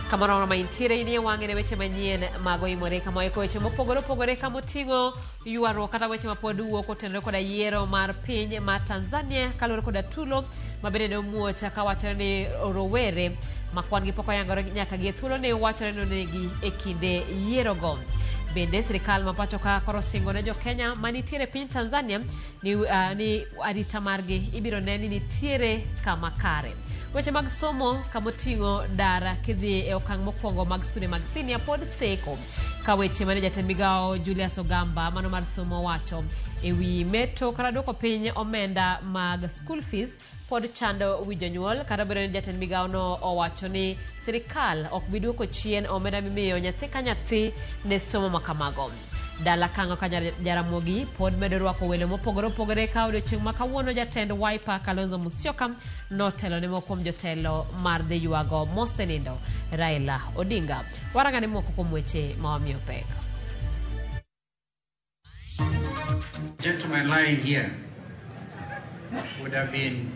Kamoro amora ma intiere in e wang'e ne weche manyien mag oimore kama waiko weche mopogore opogore kamoting'o ywaruok kata weche mapod wuok kotenore koda yiero mar piny ma Tanzania kaluwore koda tulo ma bende ne omuoch kawachore ni rowere ma kwan gi pok oyangore nyaka gi e thuolo ni wachore ni onegi e kinde yierogo. Bende sirikal ma pacho ka koro osingo ne jo-Kenya manitiere e piny Tanzania ni, ni arita margi ibiro ne ni nitiere kama kare. Weche mag somo kamoting'o dara kidhi e okang' mokwongo mag skunde mag sinia pod theko ka weche mane jatend migawo Julius Ogamba mano mar somo owacho e wi meto kata duoko piny omenda mag school fees pod chando wi jonyuol kata obedo ni jatend migawono owacho ni sirikal ok bi duoko chien omenda mimiyo nyathi ka nyathi ne somo ma kamago. Dala Kang'o ka Jaramogi pod medo rwako welo mopogore opogore ka odiochieng' ma kawuono jatend Wiper Kalonzo Musyoka notelo ne moko kuom jotelo mar dhi ywago mosenindo Raila Odinga. Warangane moko kuom weche ma wamiyo pek. Gentleman lying here would have been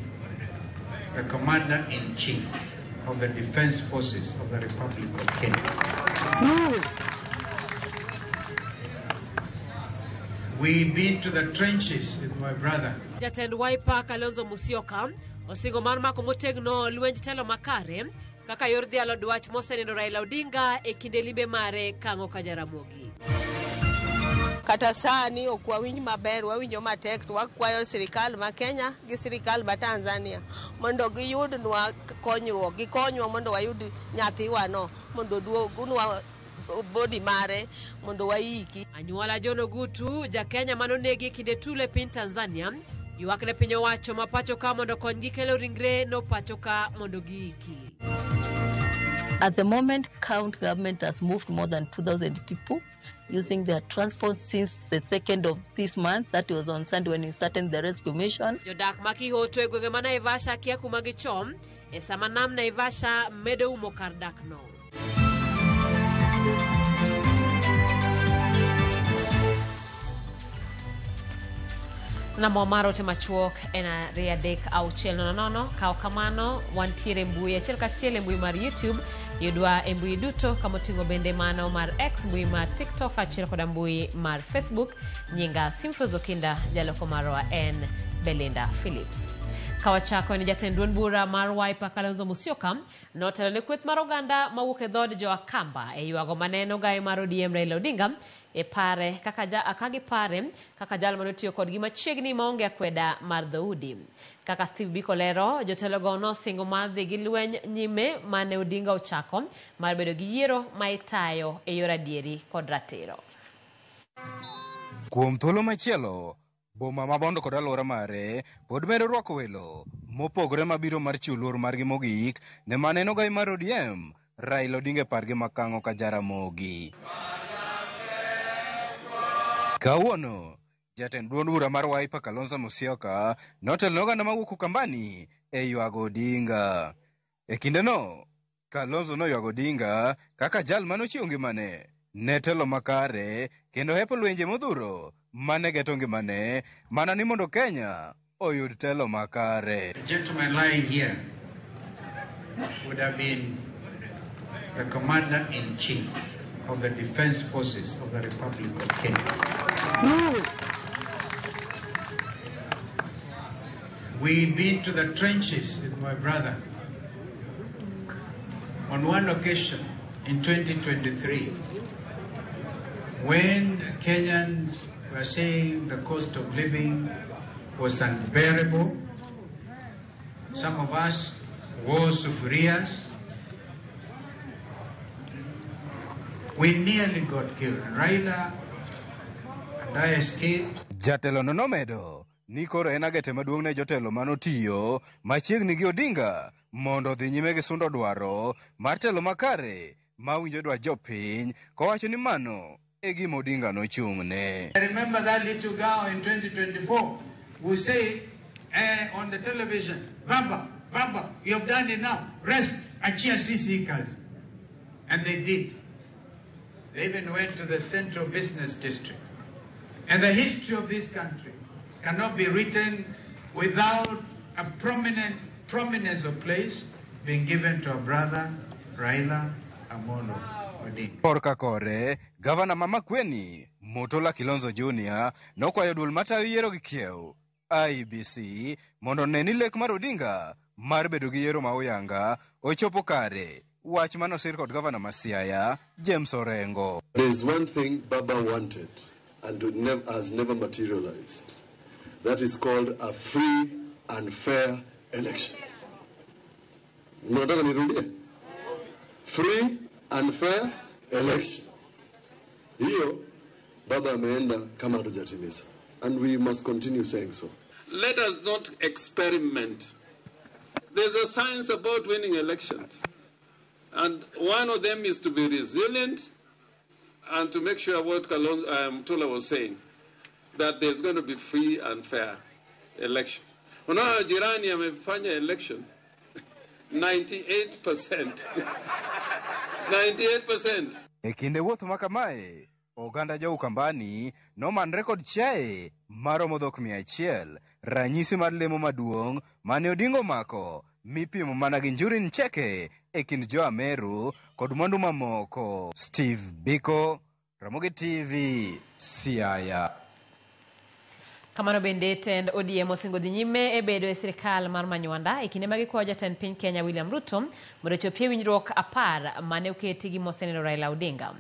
the commander-in-chief of the Defense Forces of the Republic of Kenya. We've been to the trenches with my brother. Jatend Wiper Kalonzo Musyoka osingo mar mako motegno lwenj telo makare kaka yor dhialo dwach mosenindo Raila Odinga e kinde limbe mare Kang'o ka Jaramogi. Kata sani ok wawinj maber, wawinjo matek to wakwayo sirikal ma Kenya gi sirikal ma Tanzania mondo giyudnwa konyruok, gikonywa mondo wayud nyathiwano mondo oduognwa body mare mondo waiki. Anyuola John Ogutu, ja-Kenya mane onegi e kinde tulo e piny Tanzania, ywak ne piny owacho ma pacho ka mondo okonygi kelo ringre no pacho ka mondo giiki. At the moment, county government has moved more than 2,000 people using their transport since the 2nd of this month. That was on Sunday when we started the rescue mission. Jodak ma Kihoto e gwenge ma Naivasha kia kuma gichom e sama nam Naivasha medo umo kar dakno. Namba mar ote machuok en 23600. Kaw kamano, wantiere e mbui achiel kachiel e mbui mar YouTube, yudwa e mbui duto kamoting'o bende mano mar X, mbui mar TikTok kaachiel koda mbui mar Facebook. Nyinga Simfros Okinda, jaloko marwa en Belinda Phillips. Kawachako ni jatend duond bura mar Wiper Kalonzo Musyoka notelo ne kweth mar oganda mawuok e dhood jo Akamba e ywago maneno gayo mar ODM Raila Odinga e pare kaka ja, ka gipare kaka jal mane otiyo kodgi machiegni maonge akweda mar dhoudi. Kaka Steve Biko lero, jotelogo nosingo mar dhi gi lweny nyime mane Odinga ochako mar bedo gi yiero ma itayo e yor adieri kod ratiro. Kuom thuolo machielo, boma ma Bondo kod alwora mare pod medo rwako welo mopogore mabiro mar chiwo luor margi mogik ne mane en ogai mar ODM Raila Odinga e pargi ma Kang'o ka Jaramogi. Kawuono, jatend duond bura mar Wiper Kalonzo Musyoka notelo ne oganda mawuok Ukambani e ywago Odinga. E kindeno, Kalonzo noywago Odinga kaka jal mane ochiwo ngimane ne telo makare kendo hepo lwenje modhuro mane geto ngimane mana ni mondo Kenya oyud telo makare. The gentleman lying here would have been the commander-in-chief of the Defense Forces of the Republic of Kenya. We've been to the trenches with my brother. On one occasion in 2023, when Kenyans were saying the cost of living was unbearable, some of us wore sufurias. We nearly got killed. Raila and I escaped. Jatelo no nomedo ni koro en agete maduong' ne jotelo manotiyo machiegni gi Odinga mondo odhi nyime gi sundo dwaro mar telo makare mawinjo dwach jopiny kowacho ni mano e gima Odinga nochung'ne. I remember that little girl in 2024 who said on the television, Baba, Baba, you have done enough. Rest, achia sisi kazi. And they did. They even went to the Central Business District. And the history of this country cannot be written without a prominence of place being given to our brother, Raila Amolo Odinga. Korka kore, gavana ma Makueni, Mutula Kilonzo Jr. nokwayo duol matayo yiero gi kiew IEBC mondo one ni lek mar Odinga mar bedo gi yiero ma oyanga ochopo kare. Wach manosir kod gavana ma Siaya, James Orengo. There's one thing Baba wanted and has never materialized. That is called a free and fair election. Mnataka nirudie? Free and fair election. Hiyo Baba ameenda kama hatujatimiza. And we must continue saying so. Let us not experiment. There's a science about winning elections. And one of them is to be resilient and to make sure what Mutula was saying, that there's going to be free and fair election. Unaona jirani amefanya election 98%. 98%. E kinde wuoth ma kamae, oganda jo Ukambani nomanre kod chiaye maromo dhok 100, ranyisi mar lemo maduong' mane Odinga omako mipimo mana gi Njuri Ncheke e kind jo Ameru kod mwandu mamoko. Steve Biko, Ramogi TV, Siaya. Kamano bende tend ODM osingo dhi nyime e bedo e sirikal mar Manywanda e kinde ma gikwayo jatend piny Kenya William Ruto mondo ochopie winjruok 10 mane oketi gi moseneno Raila Odinga.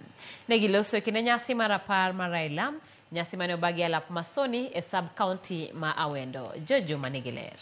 Ne giloso e kinde nyasi mar 10 mar Raila, nyasi mane obagi e alap Masoni e sub county ma Awendo. Jojo manigi ler.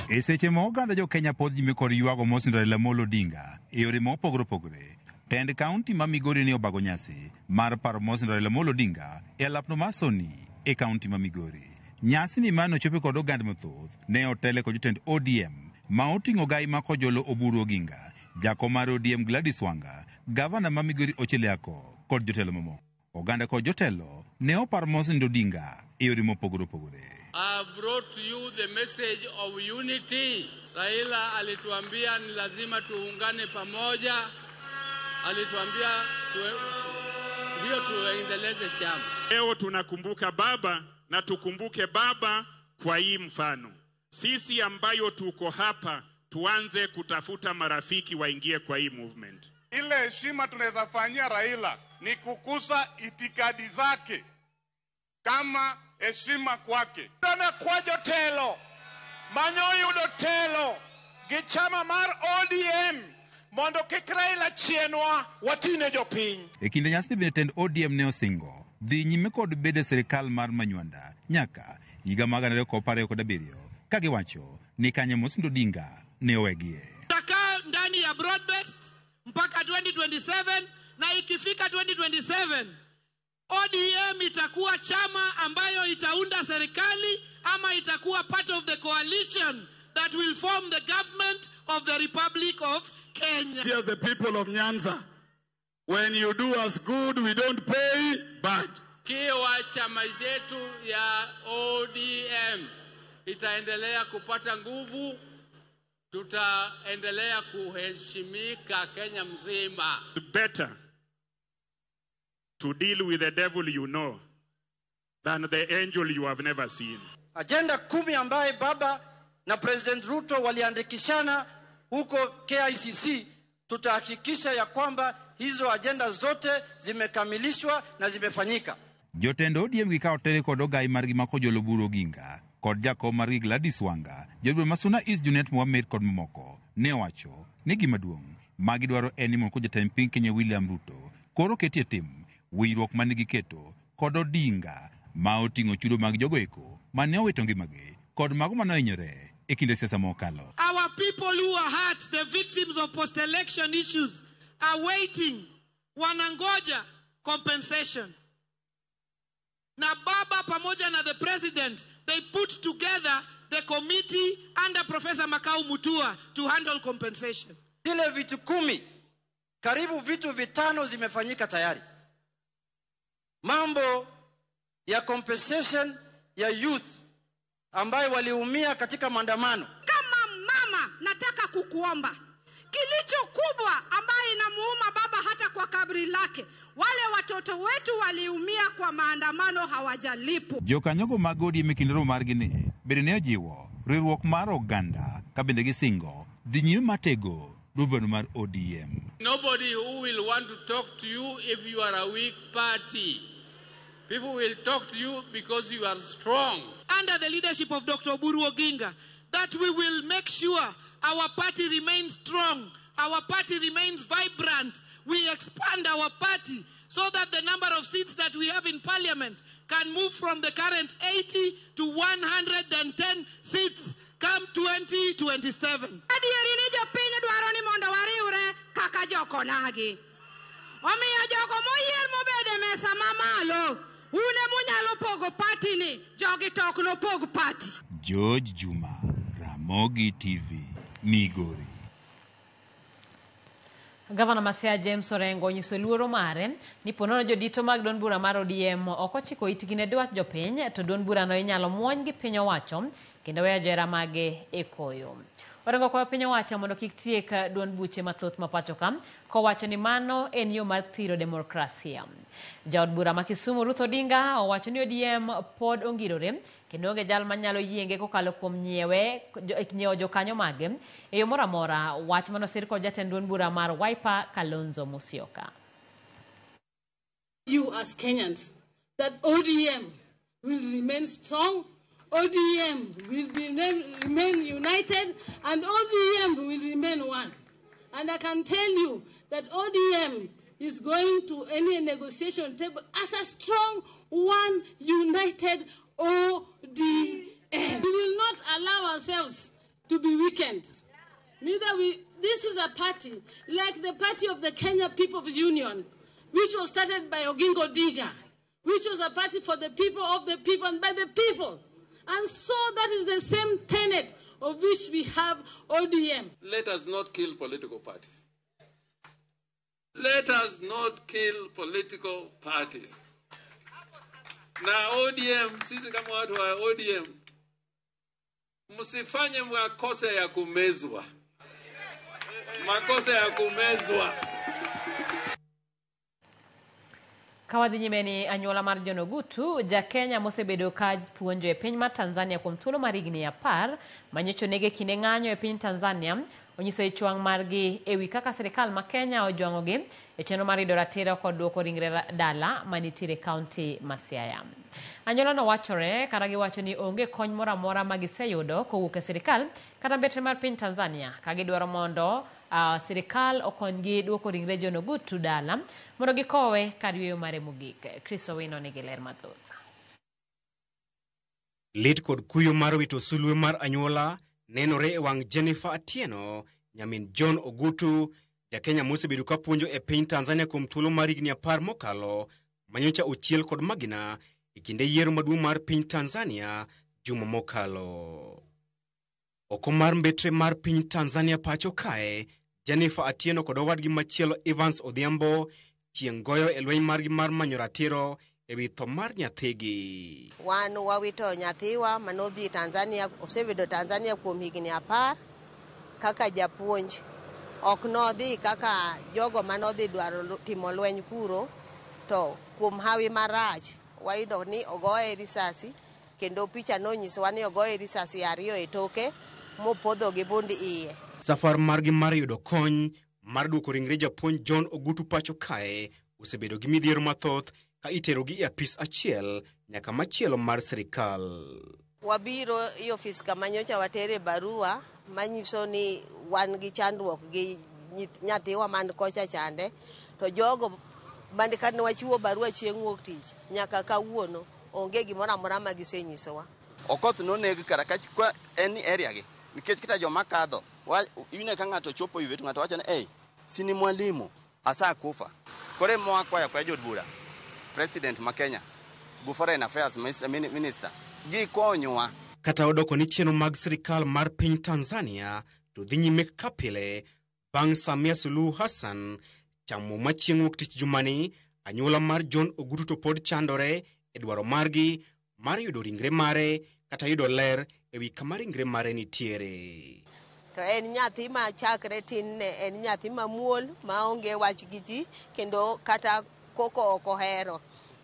E seche ma oganda jo Kenya pod nyime kod ywago mosenindo Raila Amolo Odinga e yore ma opogore opogore, tend kaunti ma Migori ne obago nyasi mar paro mosenindo Raila Amolo Odinga e alapno mar Soni e kaunti ma Migori. Nyasi ni mane ochopi kod oganda mathoth ne otele kod jotend ODM ma oting'o gai ma Kojolo Oburu Oginga, jakom mar ODM Gladys Wanga, gavana ma Migori Ochieng Ako kod jotelo mamoko. Oganda kod jotelo ne oparo mosenindo Odinga e yore mopogore opogore. I have brought to you the message of unity. Raila alituambia ni lazima tuungane pamoja. Alituambia ndio tuendeleze chama. Leo tunakumbuka baba na tukumbuke baba kwa hii mfano. Sisi ambayo tuko hapa tuanze kutafuta marafiki waingie kwa hii movement. Ile heshima tunaweza fanyia Raila ni kukuza itikadi zake kama heshima kwake. Dona kwa jotelo manyo yudo telo gi chama mar ODM mondo kik Raila chienwa watine jopiny. E kinde nyasi bende tend ODM ne osingo dhi nyime kod bedo e sirikal mar Manywanda nyaka higa mar 2027 ka giwacho ni kanye mosenindo Odinga ne owegie. Tutakaa ndani ya broad-based mpaka 2027 na ikifika 2027 ODM itakuwa chama ambayo itaunda serikali ama itakuwa part of the coalition that will form the government of the Republic of Kenya. Here's the people of Nyanza. When you do us good, we don't pay bad. Kiwa chama chetu ya ODM itaendelea kupata nguvu, tutaendelea kuheshimika Kenya mzima. Better to deal with the devil you know than the angel you have never seen. Agenda 10 ambaye baba na President Ruto waliandikishana huko KICC, tutahakikisha ya kwamba hizo agenda zote zimekamilishwa na zimefanyika. Jotend ODM gikawo tele kod ogai margi ma Kojolo Oburu Oginga kod jakom margi Gladys Wanga, jodwar ma Suna East Junet Mohamed kod mamoko ne owacho ni gima duong' ma gidwaro en ni mondo jatend piny Kenya William Ruto koro ketie tim winjruok mane giketo kod Odinga ma oting'o chudo mag jogo eko mane owito ngimagi kod mago mane ohinyore e kinde siasa mokalo. Our people who are hurt, the victims of post-election issues, are waiting, wanangoja compensation. Na baba pamoja na the president, they put together the committee under Professor Makau Mutua to handle compensation. Zile vitu 10, karibu vitu 5 zimefanyika tayari. Mambo ya compensation ya youth ambaye waliumia katika maandamano. Kama mama nataka kukuomba, kilicho kubwa ambaye inamuuma baba hata kwa kabri lake, wale watoto wetu waliumia kwa maandamano hawajalipwa. Jokanyogo mag ODM e kinde romo margi ni bende ne ojiwo riwruok mar oganda ka bende gisingo dhi nyime matego duond mar ODM. Nobody who will want to talk to you if you are a weak party. People will talk to you because you are strong. Under the leadership of Dr. Oburu Oginga, that we will make sure our party remains strong, our party remains vibrant. We expand our party so that the number of seats that we have in parliament can move from the current 80 to 110 seats come 2027. Adieri ni jopiny dwaro ni mondo wariwre kaka jokonagi. Omiyo jogo moyier mobedo e mesa mamalo, un emunyalo pogo party ni, jogi to ok nopog party. George Juma, Ramogi TV, Migori. Gavana ma Siaya James Orengo onyiso luoro mare ni ponono jodito mag duond bura mar ODM ok ochiko itgi ne dwach jopiny to duond burano inyalo muony gi piny owacho kendo weyo johera mage e koyo. Orengo kwayo piny owacho mondo kik tiek duond buche mathoth ma pacho ka kowacho ni mano en yo mar thiro demokrasia. Jaod bura ma Kisumu Ruth Odinga owacho ni ODM pod ongirore kendo onge jal manyalo yienge kokalo kuom nyiewo jokanyo mage e yo moro amora, wach manosir kod jatend duond bura mar Wiper Kalonzo Musyoka. You as Kenyans, that ODM will remain strong, ODM will remain united, and ODM will remain one. And I can tell you that ODM is going to any negotiation table as a strong, one, united ODM. We will not allow ourselves to be weakened. Neither we. This is a party like the party of the Kenya People's Union, which was started by Oginga Odinga, which was a party for the people, of the people, and by the people. And so that is the same tenet of which we have ODM. Let us not kill political parties. Let us not kill political parties. Na ODM, sisi kama watu wa ODM, msifanye makosa ya kumezwa. Makosa ya kumezwa. Kawadhi nyime ni anyuola mar John Ogutu, ja Kenya mosebedo ka puonjo e piny mar Tanzania kuom thuolo mar higni 10 manyocha onege kinde ng'anyo e piny Tanzania, onyiso ich wang' margi ewi kaka sirikal ma Kenya ojwang'ogi e chenro mar yudo ratiro kod duoko ringre dala manitiere e kaunti ma Siaya. Anyuola no wachore kata giwacho ni onge kony moro amora ma giseyudo kowuok e sirikal kata mbetre mar piny Tanzania ka gidwaro mondo sirikal okonygi duoko ringre John Ogutu dala mondo gikowe kar yweyo mare mogik. Chris Owino nigi ler mathoth. Lit kod kuyo mar wito sulwe mar anyuola nenore e wang' Jennifer Atieno, nyamin John Ogutu, ja Kenya mosebedo ka puonjo e piny Tanzania kuom thuolo mar higni 10 mokalo, manyocha ochiel kod magina e kinde yiero maduong' mar piny Tanzania juma mokalo. Oko mar mbetre mar piny Tanzania pacho kae, Jennifer Atieno kod owadgi machielo Evans Odhiambo chieng' goyo e lweny margi mar manyo ratiro ewi tho mar nyathigi. Wan wawito nyathiwa manodhi Tanzania, osebedo Tanzania kuom higni 10 kaka japuonj. Ok nodhi kaka jogo manodhi dwaro timo lweny kuro, to kuom hawi marach wayudo ni ogoye risasi, kendo picha nonyisowa ni ogoye risasi 2 e toke mopodho gi bund iye. Safar margi mar yudo kony mar duoko ringre japuonj John Ogutu pacho kae osebedo gi midhiero mathoth ka iterogi e apis achiel nyaka machielo mar sirikal. Wabiro e ofis kama nyocha watere barua manyiso ni wan gi chandruok gi nyathiwa man kocha chande, to jogo man kane wachiwo barua chieng' wuok tich nyaka kawuono onge gimoro amora ma gisenyisowa. Okoth noneg kara ka en area gi nikech kata joma kadho ine ka ng'ato chopo ywe to ng'ato wacho ni ei sini mwalimu asa kufa. Kore moa kwaya kwa jood bura, President ma Kenya go Foreign Affairs Minister gikonywa. Kata odoko ni chenro mag sirikal mar piny Tanzania to dhi nyime kaka pile bang' Samia Suluhu Hassan chamo machieng' wuok tich jumani, anyuola mar John Ogutu to pod chandore e dwaro margi mar yudo ringre mare kata yudo ler ewi kama ringre mare nitiere. To en nyathi ma chakre tin ne en nyathi mamuol maonge wach gi ji kendo kata koko ok ohero.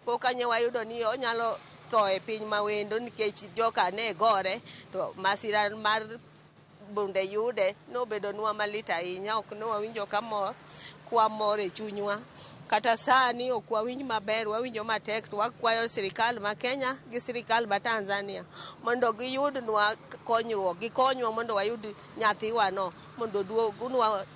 Koka nye wayudo ni onyalo tho e piny mawendo nikech joka ne gore, to masira mar bunde yude nobedonwa malit ahinya, ok ne wawinjo ka mor kwamor e chunywa. Kata sani ok wawinj maber, wawinjo matek to wakwayo sirikal ma Kenya gi sirikal ma Tanzania mondo giyudnwa konyruok, gikonywa mondo wayud nyathiwano mondo oduognwa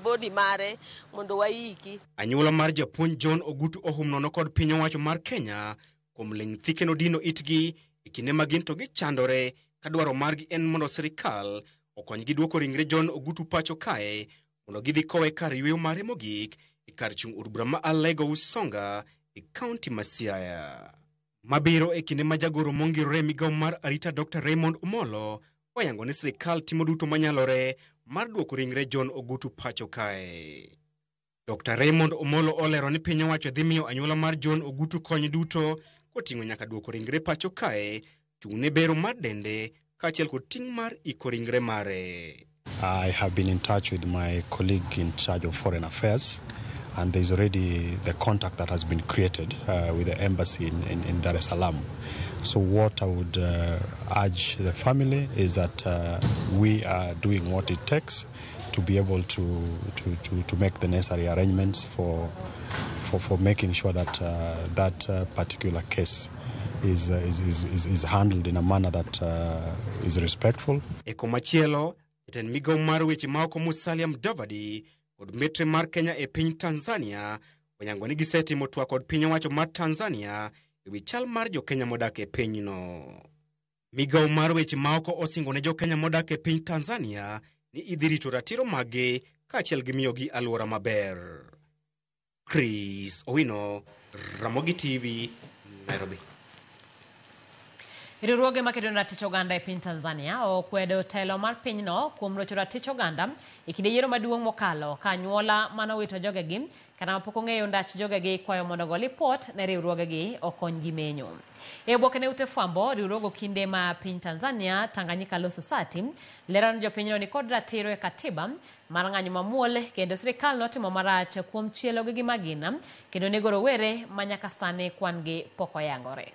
body mare mondo waiki. Anyuola mar japuonj John Ogutu ohum nono kod piny owacho mar Kenya kuom ling' thi kendo dino itgi e kinde ma gin to gichandore ka dwaro margi en mondo sirikal okonygi duoko ringre John Ogutu pacho kae mondo gidhi kowe kar yweyo mare mogik e kar chung' od bura ma Alego Usonga e kaunti ma Siaya. Mabiro e kinde ma jagoro mongirore e migawo mar arita Dr. Raymond Omolo oyango ni sirikal timo duto manyalore mar duoko ringre John Ogutu pacho kae. Dr. Raymond Omolo olero ni piny owacho dhi miyo anyuola mar John Ogutu kony duto koting'o nyaka duoko ringre pacho kae, chung'ne bero mar dende kaachiel kod ting' mar iko ringre mare. I have been in touch with my colleague in charge of foreign affairs, and there's already the contact that has been created with the embassy in Dar es Salaam. So what I would urge the family is that we are doing what it takes to be able to make the necessary arrangements for making sure that that particular case is handled in a manner that is respectful. E komachielo, jatend migawo mar weche maoko Musalia Mudavadi kod mitre mar Kenya e piny Tanzania oyango ni gisetimo twak kod piny owacho mar Tanzania e wi chal mar jokenya modak e pinyno. Migawo mar weche maoko osingo ne jokenya modak e piny Tanzania ni idhi rito ratiro maggi kaachiel gi miyogi alwora maber. Chris Owino, Ramogi TV, Nairobi. Riwruoge makedo ne ratich oganda e piny Tanzania okwedo telo mar pinyno kuom rocho ratich oganda e kinde yiero maduong' mokalo ka anyuola manowito jogegi kata mapok ong'eyo ndach jogegi kwayo mondo ogo lipot ne riwruogegi okonygi menyo. E oboke ne ute fwambo, riwruog okinde ma piny Tanzania Tanganyika Law Society lero ni jopinyno nikod ratiro e katiba mar ng'anyo mamuol kendo sirikal notimo marach kuom chielogi gi magina kendo nego rowere ma nyaka sani kwan gi pok oyangore.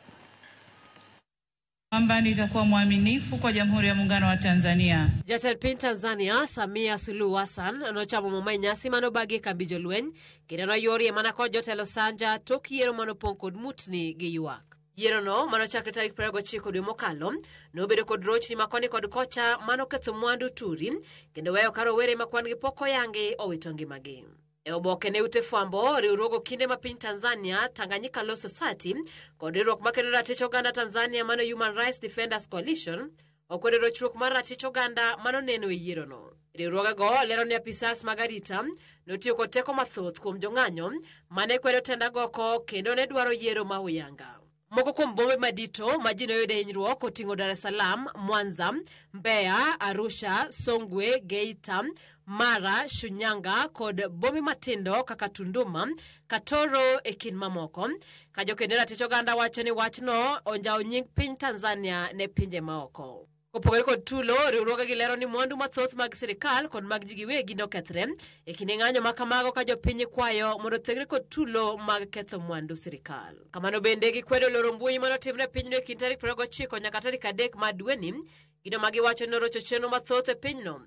Kwamba nitakuwa mwaminifu kwa Jamhuri ya Muungano wa Tanzania. Jatend piny Tanzania Samia Suluhu Hassan nochamo muma e nyasi manobagi e kambi jolweny kendo noyuorie mana kod jotelo Sanja tok yiero manopong' kod mutni gi ywak. Yierono manochakre tarik 29 dwe mokalo nobedo kod rochni ma koni kod kocha manoketho mwandu turi kendo weyo ka rowere ma kwan gi pok oyangi owito ngimagi. E oboke ne ute fwambo, riwruog okinde ma piny Tanzania Tanganyika Law Society kod riwruok makedo ratich oganda Tanzania mano Human Rights Defenders Coalition okwedo rochruok mar ratich oganda manoneno e yierono. Riwruogego lero ni apisas mag arita notiyo kod teko mathoth kuom jong'anyo mane kwedo tend agoko kendo ne dwaro yiero ma huyanga. Moko kuom bombe madito ma ji noyude hinyruok oting'o Dar es Salaam, Mwanza, Mbeya, Arusha, Songwe, Geita, Mara, Shinyanga kod bombe matindo kaka Tunduma, Katoro e kind mamoko. Ka joked ne ratich oganda wacho ni wachno onjawo nying piny Tanzania ne pinje maoko. Kopogore kod tulo, riwruoge gi lero ni mwandu mathoth mag sirikal kod mag ji giwegi nokethre e kinde ng'anyo ma kamago ka jopiny kwayo mondo othegre kod tulo mag ketho mwandu sirikal. Kamano bende gikwedo loro mbui manotimre e pinyno e kind tarik 29 nyaka tarik 3 mar dweni, gino ma giwacho ni norocho chenro mathoth e pinyno.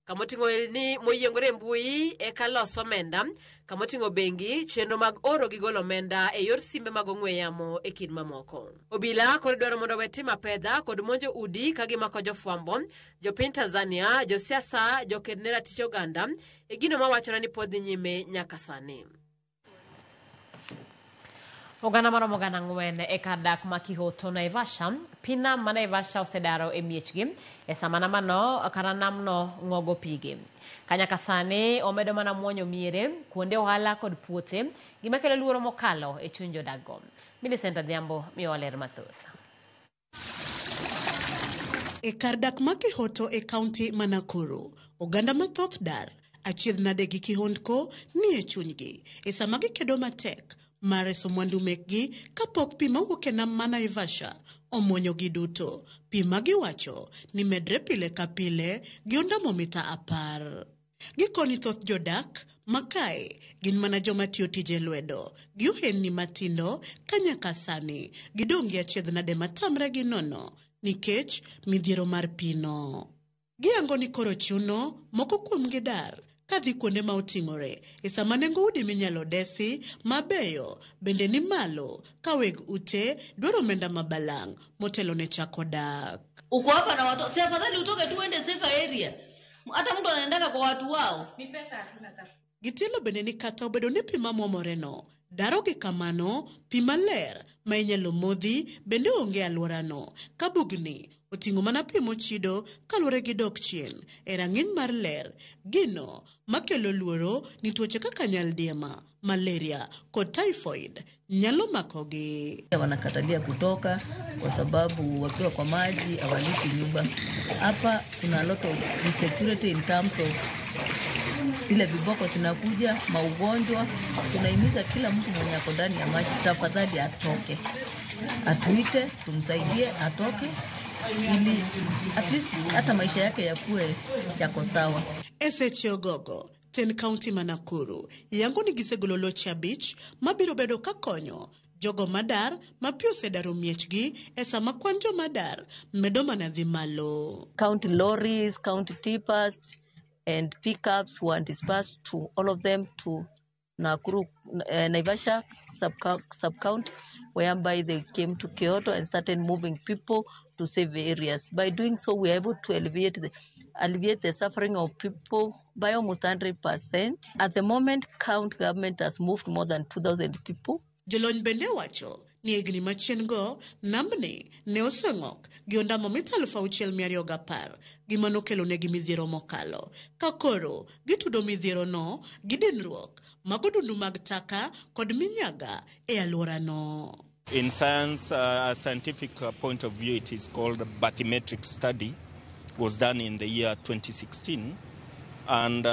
Kamoting'o elni moyiengore e mbui eka los omenda, kamoting'o bengi, chenro mag oro gi golo omenda e yor simbe mag ong'we yamo e kind mamoko. Obila koro dwaro mondo owe timo apedha kod monjo udi ka gimako jofwambo, jopiny Tanzania, josiasa, joked ne ratich oganda e gino mawachore ni pod dhi nyime nyaka sani. Oganda maromo 4,000 e kar dak ma Kihoto Naivasha, pi nam ma Naivasha osedaro e miechgi e sama namano kata namno ng'ogo pige. Ka nyaka sani omedo mana muonyo miere, kuonde ohala kod puothe, gima kelo luoro mokalo e chuny jodakgo. Millicent Adhiambo miyowa ler mathoth. E kar dak ma Kihoto e kaunti ma Nakuru, oganda mathoth dar, achiedh nade gi kihondko ni e chunygi e sama gikedo matek mar reso mwandu mekgi kapok pi mawuok e nam ma Naivasha omuonyogi duto. Pi ma giwacho ni medre pile ka pile gi ondamo mita 10. Gikoni thoth jodak makae gin mana joma tiyo tije lwedo gi ohelni matindo ka nyaka sani gidong' gi achiedh nade matamre gi nono nikech midhiero mar pino. Giyango ni koro chuno moko kuomgi dar kadhi kuonde ma oting'ore e sama nengo udi minyalo desi mabeyo bende ni malo ka weg ute dwaro omenda mabalang' motelo ne chako dak. Uko hapa na watu, si afadhali utoke tu uende safer area. Hata mtu anaendaka kwa watu wao. Gitielo bende ni kata obedo ni pi mamwomoreno daro gi kamano pi maler ma inyalo modhi bende onge e alworano ka bugni oting'o mana pi mochido kaluwore gi dok chien e rang'iny mar ler gino makelo luoro ni tuoche kaka nyaldiema, malaria kod typhoid nyalo makogi. Wanakatalia kutoka kwa sababu wakiwa kwa maji hawalipi nyumba. Hapa kuna a lot of insecurity in terms of zile viboko zinakuja, maugonjwa. Tunahimiza kila mtu mwenye ako ndani ya maji, tafadhali atoke, atuite, tumsaidie atoke, ili at least hata maisha yake yakuwe yako sawa. E seche ogogo, ten kaunti ma Nakuru yango ni gisegolo loche 5 mabiro bedo kakonyo jogo madar ma pi osedaro miechgi e sama kwan jomadar medo mana dhi malo. County lorries, county tippers and pickups were dispersed to all of them to Nakuru, Naivasha sub-county, whereby they came to Kyoto and started moving people to save areas. By doing so, we are able to alleviate the suffering of people by almost 100%. At the moment, county government has moved more than 2,000 people. Jolony bende wacho ni higni machien go nambni ne oseng'ok gi ondamo mita 6,210 gima nokelo negi midhiero mokalo ka koro gitudo midhierono gi dinruok mago dundu mag taka kod minyaga e alworano. In science, a scientific point of view, it is called bathymetric study, was done in the year 2016, and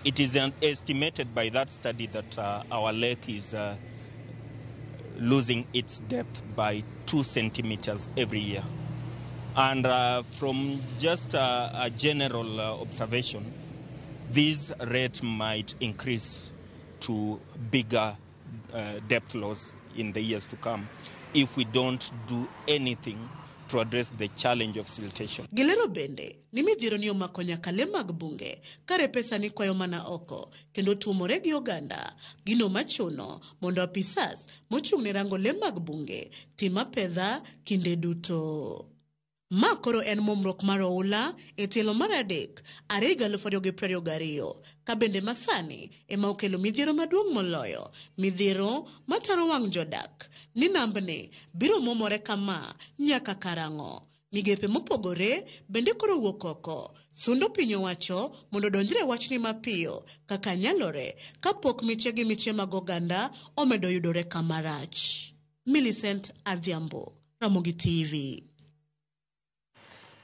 it is estimated by that study that our lake is losing its depth by 2 centimeters every year. And from just a general observation, this rate might increase to bigger depth loss in the years to come if we don't do anything to address the challenge of siltation. Gilero bende ni midhiero ni omako nyaka le mag bunge kare pesa ni kwayo mana oko kendo tuomore gi oganda gino machuno mondo apisas mochung' ne rango le mag bunge tim apedha kinde duto. Ma koro en momruok mar oula e tielo mar 3 2022 ka bende masani ema okelo midhiero maduong' moloyo midhiero mataro wang' jodak ni nambni biro momore kama nyaka karang'o. Migepe mopogore bende koro wuok oko sundo piny owacho mondo donjre wachni mapiyo kaka nyalore kapok miche gi miche mag oganda omedo yudore kamarach. Millicent Adhiambo, Ramogi TV.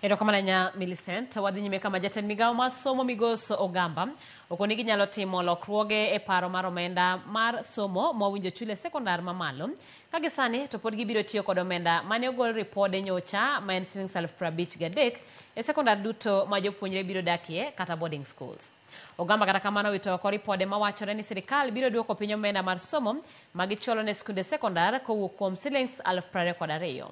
Erokamano ahinya Millicent. Wadhi nyime kama jatend migawo mar somo Migos Ogamba okoni ginyalo timo lokruoge e paro mar omenda mar somo mowinjo chule e sekondar mamalo ka gisani to pod gibiro tiyo kod omenda mane ogol ripode nyocha ma en siling 53,000 e sekondar duto ma jopuonjre biro dakie kata boarding schools. Ogamba kata kamano owito oko ripode mawachore ni sirikal biro duoko piny omenda mar somo ma gichulo ne skunde sekondar kowuok kuom siling 22,000.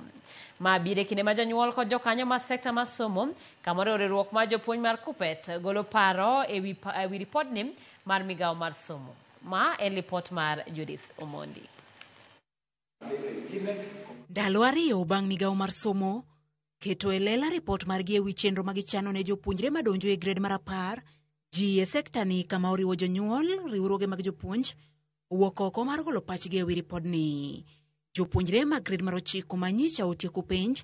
Ma biro e kinde ma jonyuol kod jokanyo mar sekta mar somo kamoro riwruok mar jopuonj mar KUPPET golo paro ewi ripodni mar migawo mar somo. Ma en lipot mar Judith Omondi. Ndalo 2 bang' migawo mar somo keto e lela ripot margi ewi chenro ma gichano ne jopuonjre madonjo e grade mar 10. Ji e sekta ni kama oriwo jonyuol, riwruoge mag jopuonj owuok oko mar golo pachgi ewi ripodni. Jopuonjre mag grade mar 9 ma nyicha otieko penj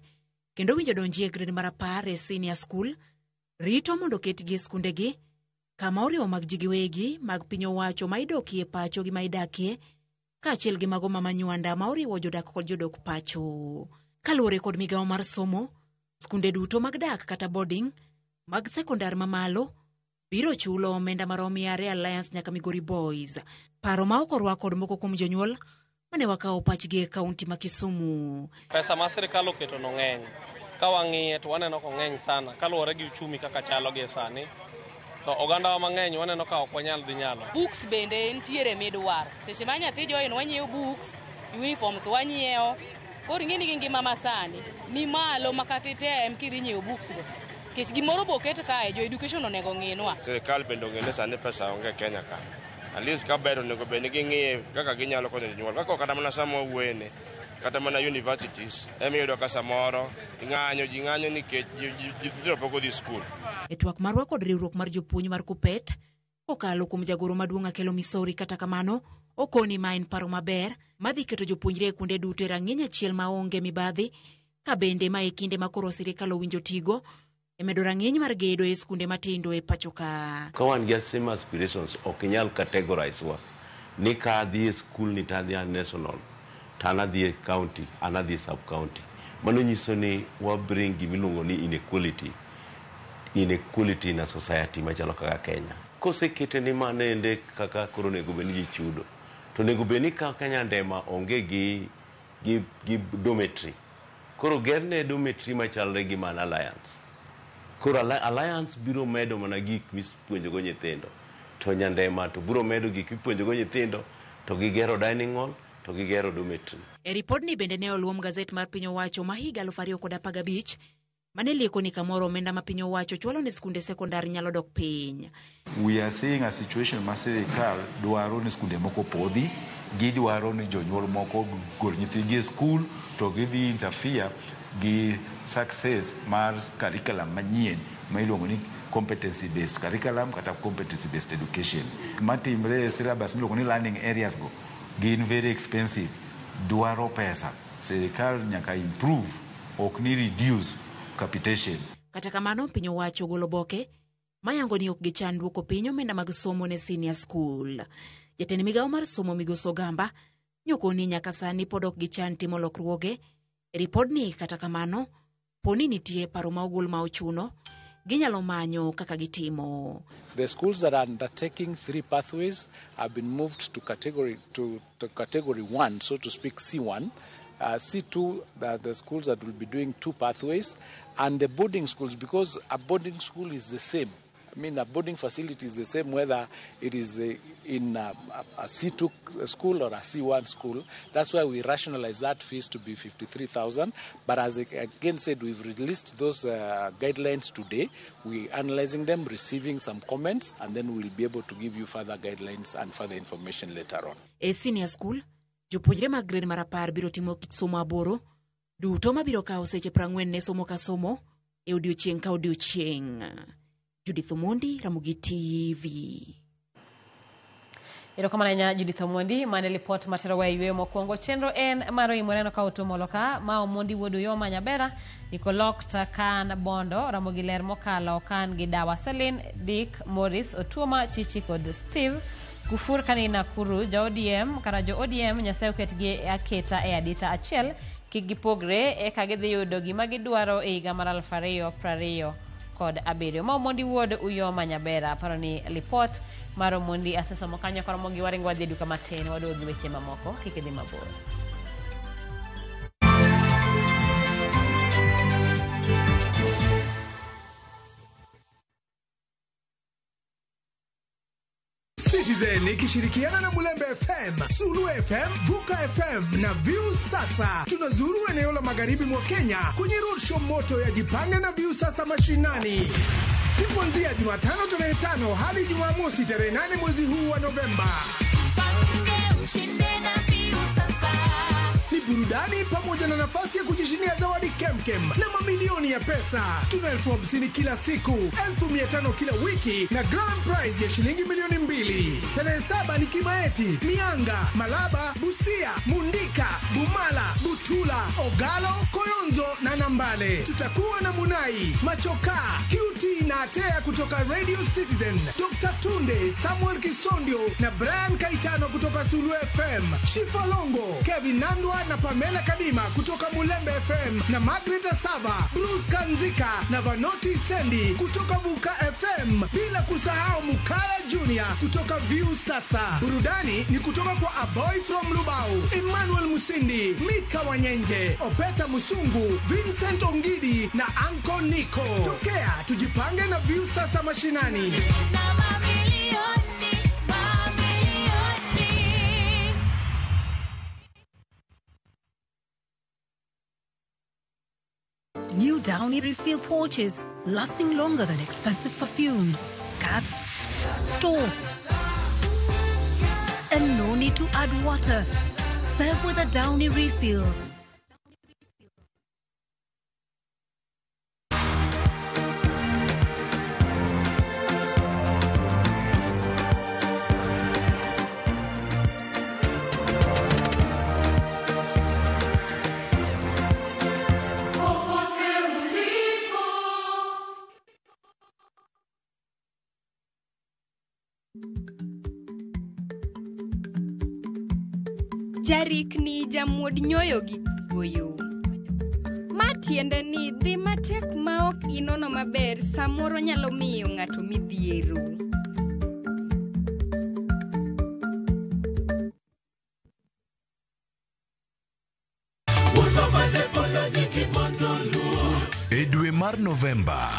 kendo winjo donji e grade mar 10 e senior school rito mondo oketgi e skundegi kama oriwo mag ji giwegi, mag piny owacho ma idokie pacho gi ma idakie, kaachiel gi mago ma manywanda ma oriwo jodak kod jodok pacho. Kaluwore kod migawo mar somo, skunde duto mag dak kata boarding mag sekondar mamalo biro chulo omenda marom yare Alliance nyaka Migori Boys. Paro ma ok orwak kod moko kuom jonyuol mane wakawo pachgi e kaunti ma Kisumu. Pesa ma sirikal oketo no ng'eny. Ka wang'iye to waneno ko ng'eny sana kaluwore gi uchumi kaka chalo gi sani. To ogandawa mang'eny waneno ka ok wanyal dhi nyalo. Books bende nitiere midwaro. Seche ma nyathi join wanyiewo books, uniforms wanyiewo. Koro ing'e ni gi ngima masani ni malo ma kata item kidhi nyiewo books go. Nikech gimoro bo oket kae, jo education onego ng'inwa. Sirikal bende ong'e ni sani pesa onge Kenya ka. At least ka ber onego bed ni ging'iye kaka ginyalo konyo jonyuol. Kaka kata mana sama wawuoyeni, kata mana universities ema iyudo ka samoro ng'anyo ji ng'anyo nikech nyithindo pok odhi skul. E twak marwa kod riwruok mar jopuonj mar KUPPET, kokalo kuom jagoro maduong' Akelo Misori, kata kamano, okoni ma en paro maber madhi keto jopuonjre e kuonde duto e rang'iny achiel maonge mibadhi, ka bende ma e kinde ma koro sirikal owinjo tigo e medo rang'iny mar gedo e skunde matindo e pacho ka. Ka wan gi same aspirations, ok inyal categorize wa ni ka adhi e skul ni to adhi a national, to an adhi e county, an adhi e sub county. Mano nyiso ni wa bring gimiluongo ni inequality, inequality in a society machalo kaka Kenya. Kosekete ni mano ende kaka koro onego bed ni ji chudo, to onego bed ni kaka Nyandema onge gi dormitory. Koro gerne dormitory machalre gi man Alliance. Koro Alliance biro medo mana gik mipuonjogo nyithindo. To Nyandema to biro medo gik mipuonjogo nyithindo, to gigero dining hall, to gigero dormitory. E ripodni bende ne oluom gazet mar piny owacho ma higa 2015 mane lieko ni kamoro omenda ma piny owacho chwalo ne skunde sekondar nyalo dok piny. We are seeing a situation ma sirikal dwaro ni skunde moko podhi, gidwaro ni jonyuol moko gol nyithindgi e skul, to gidhi interfere gi success mar curriculum manyien ma iluongo ni competency based curriculum kata competency based education. Matimre e syllabus miluongo ni learning areas go gin very expensive, dwaro pesa. Sirikal nyaka improve, ok ni reduce capitation. Kata kamano, piny owacho ogolo oboke mayango ni ok gichan duoko piny omenda mag somo ne senior school. Jatend migawo mar somo Migosi Ogamba nyokoni nyaka sani pod ok gichan timo lokruoge e ripodni. Kata kamano, poni nitie paro ma ogol ma ochuno, ginyalo manyo kaka gitimo. The schools that are undertaking 3 pathways have been moved to category 1, so to speak, C1. C2 are the schools that will be doing 2 pathways, and the boarding schools, because a boarding school is the same. I mean, a boarding facility is the same whether it is in a C2 school or a C1 school. That's why we rationalize that fees to be 53,000. But as I again said, we've released those guidelines today. We're analyzing them, receiving some comments, and then we'll be able to give you further guidelines and further information later on. E senior school, jopuonjre mag grade mar 10 biro timo kit somo 8 duto mabiro kawo seche 40 ne somo ka somo e odiochieng' ka odiochieng'. Judith Omondi, Ramogi TV. Erokamano ahinya Judith Omondi mane lipot materowa e yweyo mokwongo. Chenro en mar oimore ka otuomolo ka ma Omondi wuod Uyoma Nyabera Nikolok Kan Bondo Ramogi Ler mokalo kan gi Dawa Selin Dick Morris Otuoma Chichi kod Steve Kufur kani Nakuru ja ODM kata jo ODM Nyasaye oketgi aketa e adita achiel kik gipogre eka gidhi yudo gima gidwaro e higa mar 2027. Ma Omondi wuod Uyoma Nyabera aparo ni lipot mar Omondi asesomo kanyo koromo gi waringo wadhi e duka matin waduogo gi weche mamoko kik idhi mabor. Citizen ikishirikiana na Mulembe FM, Sulu FM, Vuka FM na View Sasa. Tunazuru eneo la magharibi mwa Kenya kwenye roadshow moto ya Jipange na View Sasa mashinani. Ni kuanzia Jumatano tarehe 5 hadi Jumamosi tarehe 8 mwezi huu wa Novemba. Jipange ushinde na View Sasa. Ni burudani pamoja na nafasi ya kujishindia zawadi kemkem na mamilioni ya pesa. Tuna 50,000 kila siku, 500,000 kila wiki na grand prize ya shilingi 2,000,000. Tarehe 7 ni Kimaeti, Mianga, Malaba, Busia, Mundika, Bumala, Butula, Ogalo, Koyonzo na Nambale. Tutakuwa na Munai, Machoka, QT na Atea kutoka Radio Citizen, Dr. Tunde, Samuel Kisondio na Brian Kaitano kutoka Sulu FM, Shifa Longo, Kevin Nandwa na Pamela Kadima kutoka Mulembe FM na Margaret Asava, Bruce Kanzika na Vanoti Sendi kutoka Vuka FM, bila kusahau Mukaya Junior kutoka View Sasa. Burudani ni kutoka kwa A Boy from Lubao, Emmanuel Musindi, Mika Wanyenje, Opeta Musungu, Vincent Ongidi na Anko Nico. Tokea tujipange na View Sasa mashinani. New Downy refill pouches, lasting longer than expensive perfumes. Cut, store, and no need to add water. Serve with a Downy refill. Popote ulipo. Jarikni jamuod nyoyo gi kuoyo. Ma tiende ni dhi matek ma ok inono maber samoro nyalo miyo ng'ato midhiero. E dwe mar Novemba,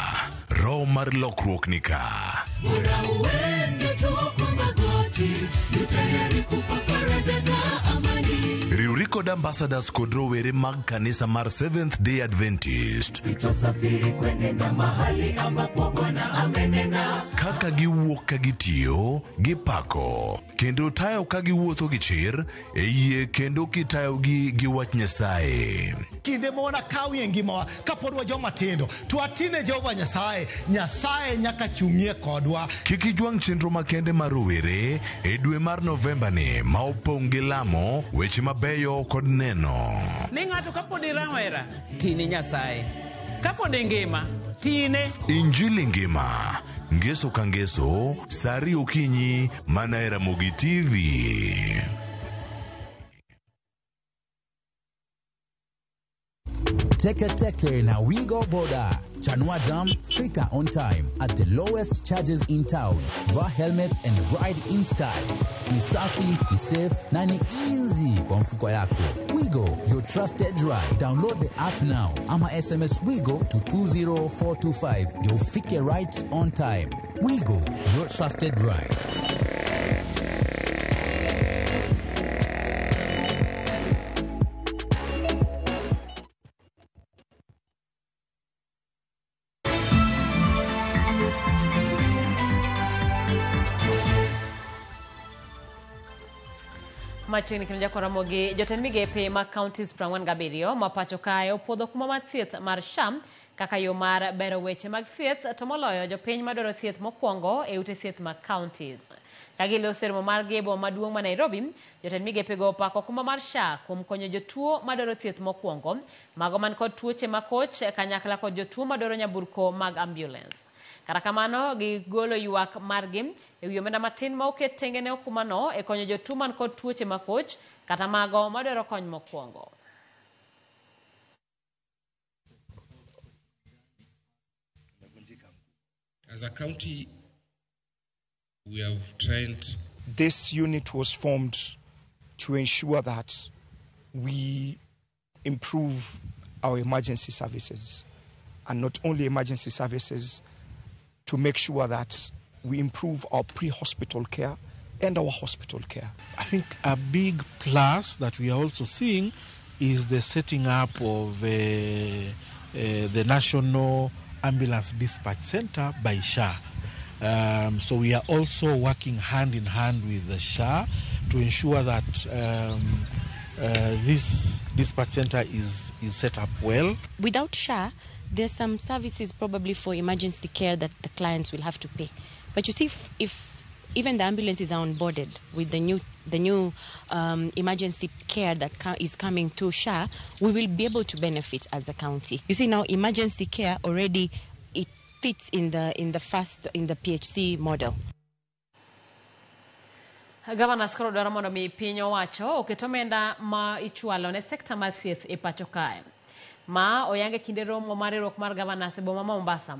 roho mar lokruok ni ka. Bora uende tu kwa magoti, yu tayari kupa faraja na amani. Riwri kod ambassadors kod rowere mag kanisa mar Seventh Day Adventist Sitosafiri kwenenda mahali ambapo Bwana amenena. kaka giwuok ka gitiyo, gipako, kendo tayo ka giwuotho gi chir e yie kendo kitayogi gi wach Nyasaye. Kinde ma wanakawie ngimawa kapod wa joma tindo to watine Jehova Nyasaye, Nyasaye nyaka chung'ie kodwa. Kik ijwang' chenro makende mar rowere e dwe mar Novemba ni ma opong' gi lamo, weche mabeyo kod neno. Ni ng'ato kapod irawera, tine Nyasaye. Kapod ingima, tine. Injili ngima, ngeso ka ngeso, saa ariyo okinyi mana e Ramogi TV. Teke Teke na Wigo Boda. Chanua Jam, fika on time at the lowest charges in town. Vaa helmet and ride in style. Ni safi, ni safe na ni easy kwa mfuko yako. Wigo, your trusted ride. Download the app now ama SMS Wigo to 20425 ndio ufike right on time. Wigo, your trusted ride. Machiegni kendo jakwa Ramogi, jotend migepe mag counties 47 ma pacho kae opuodho kuma mar thieth mar SHA kaka yo mar bero weche mag thieth to moloyo jopiny madwaro thieth mokwongo e ute thieth mag counties. Ka giloso e romo margi e boma maduong' ma Nairobi, jotend migepego opako kuma mar SHA kuom konyo jotuo madwaro thieth mokwongo, mago man kod tuoche makoch kanyakla kod jotuo madwaro nyamburko mag ambulance. Kata kamano, gigolo ywak margi e wi omenda matin ma oket tenge ne okumano e konyo jotuo man kod tuoche makoch kata mago madwaro kony mokwongo. As a county, we have trained. This unit was formed to ensure that we improve our emergency services, and not only emergency services, to make sure that we improve our pre-hospital care and our hospital care. I think a big plus that we are also seeing is the setting up of the National Ambulance Dispatch Center by SHA. So we are also working hand in hand with the SHA to ensure that this dispatch center is set up well. Without SHA, there's some services probably for emergency care that the clients will have to pay. But you see, if even the ambulances are onboarded with the new emergency care that is coming through SHA, we will be able to benefit as a county. You see, now emergency care already it fits in the PHC model. Governors koro dwaro mondo mi piny owacho oket omenda ma ichwalo ne sekta mar thieth e pacho kae. Ma oyange kinde romo mar riwruok mar governors e boma ma Mombasa.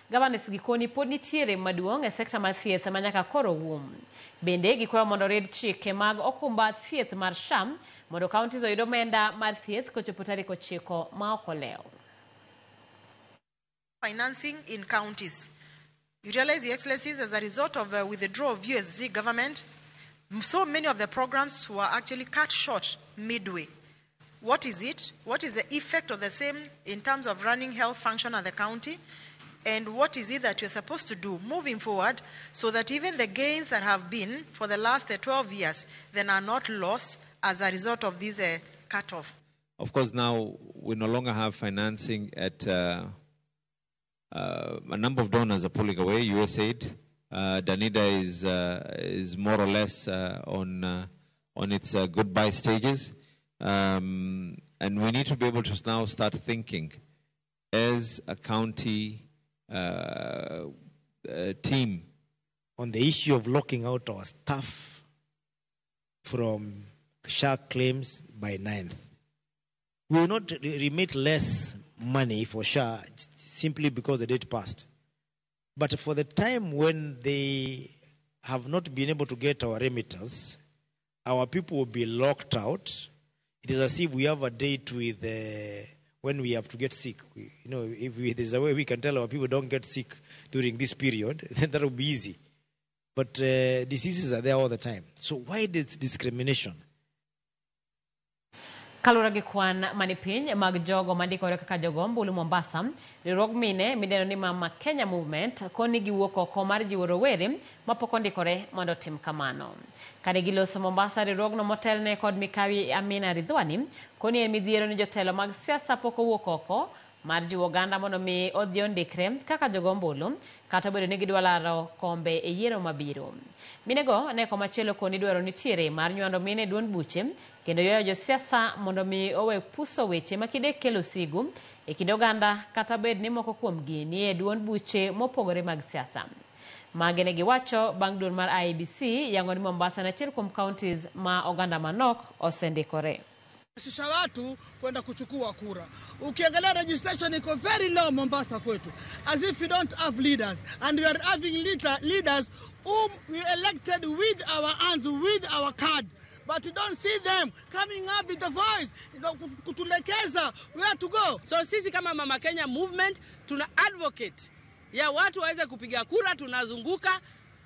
Governors gikoni pod nitiere maduong' e sekta mar thieth ma nyaka koro wuom. Bende gikwayo mondo orid chike mag okumba thieth mar SHA mondo counties oyud omenda mar thieth kochopo tarik 9 ma ok olewo. Financing in counties. You realize, Your Excellencies, as a result of withdrawal of USG government, so many of the programs were actually cut short midway. What is it? What is the effect of the same in terms of running health function at the county? And what is it that you're supposed to do moving forward so that even the gains that have been for the last 12 years then are not lost as a result of this cutoff? Of course, now we no longer have financing at a number of donors are pulling away. USAID, Danida is more or less on its goodbye stages. And we need to be able to now start thinking as a county team. On the issue of locking out our staff from SHA claims by 9th, we will not remit less money for SHA simply because the date passed. But for the time when they have not been able to get our remittance, our people will be locked out. It is as if we have a date with when we have to get sick. If there's a way we can tell our people don't get sick during this period, then that will be easy. But diseases are there all the time. So why this discrimination? Kaluwore gi kwan mani piny mag jogo mandikore kaka jogo ombulu Mombasa, riwruog mine midendo ni Mama Kenya Movement koni giwuok oko mar jiwo rowere mapok ondikore mondo otim kamano. Kane giloso Mombasa, riwruogno motelne kod mikawi Amina Ridhwani koni en midhiero ni jotelo mag siasa pok owuok oko mar jiwo oganda mondo mi odhi ondikre kaka jogo ombulu kata obedo ni gidwa laro kombe e yiero mabiro. Minego ne komachielo koni dwaro nitiere mar nywando mine e duond buche kendo ywayo josiasa mondo mi owe puso weche makinde kelo sigu e kind oganda kata bed ni moko kuomgi ni e duond buche mopogore mag siasa. Mage ne giwacho bang' duol mar IEBC yango ni Mombasa en achiel kuom counties ma oganda manok osendikore. Sisha watu kwenda kuchukua kura. Ukiangalia registration iko very low Mombasa kwetu. As if we don't have leaders. And we are having leaders whom we elected with our hands, with our card. But we don't see them coming up with the voice, kutulekeza where to go. So sisi kama Mama Kenya Movement tuna advocate ya watu waweze kupiga kura. Tunazunguka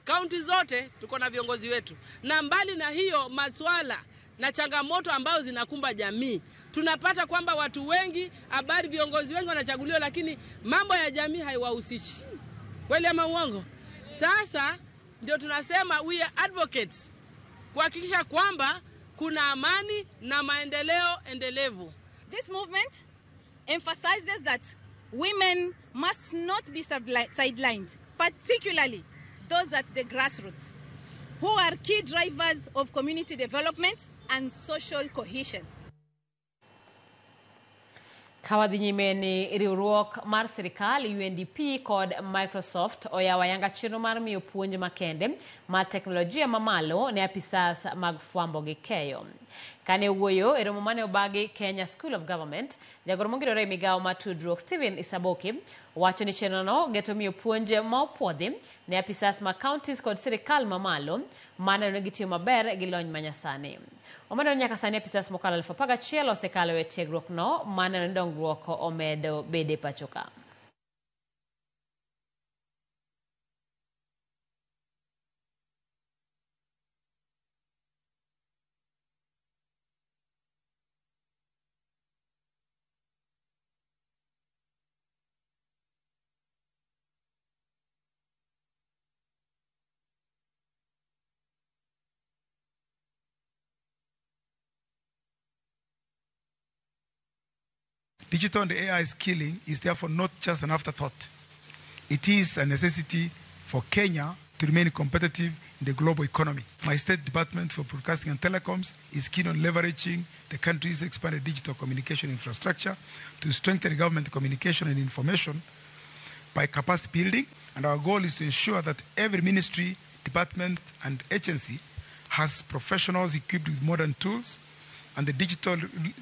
kaunti zote, tuko na viongozi wetu. Na mbali na hiyo maswala na changamoto ambazo zinakumba jamii, tunapata kwamba watu wengi, habari viongozi wengi wanachaguliwa, lakini mambo ya jamii haiwahusishi. Kweli ama uongo? Sasa ndio tunasema we are advocates kuhakikisha kwamba kuna amani na maendeleo endelevu. This movement emphasizes that women must not be sidelined, particularly those at the grassroots, who are key drivers of community development and social cohesion. Kawadhi nyime ni riwruok mar sirikal UNDP kod Microsoft oyawo ayanga chenro mar miyo puonj makende mar teknolojia mamalo ne apisas mag fwambo gi keyo. Kane owuoyo e romo mane obagi Kenya School of Government, jagoro mongirore e migawo mar tudruok Stephen Isaboki wacho ni chenrono geto miyo puonj ma opuodhi ne apisas mag counties kod sirikal mamalo maneno ni gitiyo maber gi lony manyasani. Omedo ni nyaka sani apisas mokalo 11,000 osekalo e tiegruok no maneno ni dongruok omedo bede pacho ka. Digital and AI skilling is therefore not just an afterthought. It is a necessity for Kenya to remain competitive in the global economy. My State Department for Broadcasting and Telecoms is keen on leveraging the country's expanded digital communication infrastructure to strengthen government communication and information by capacity building. And our goal is to ensure that every ministry, department, and agency has professionals equipped with modern tools and the digital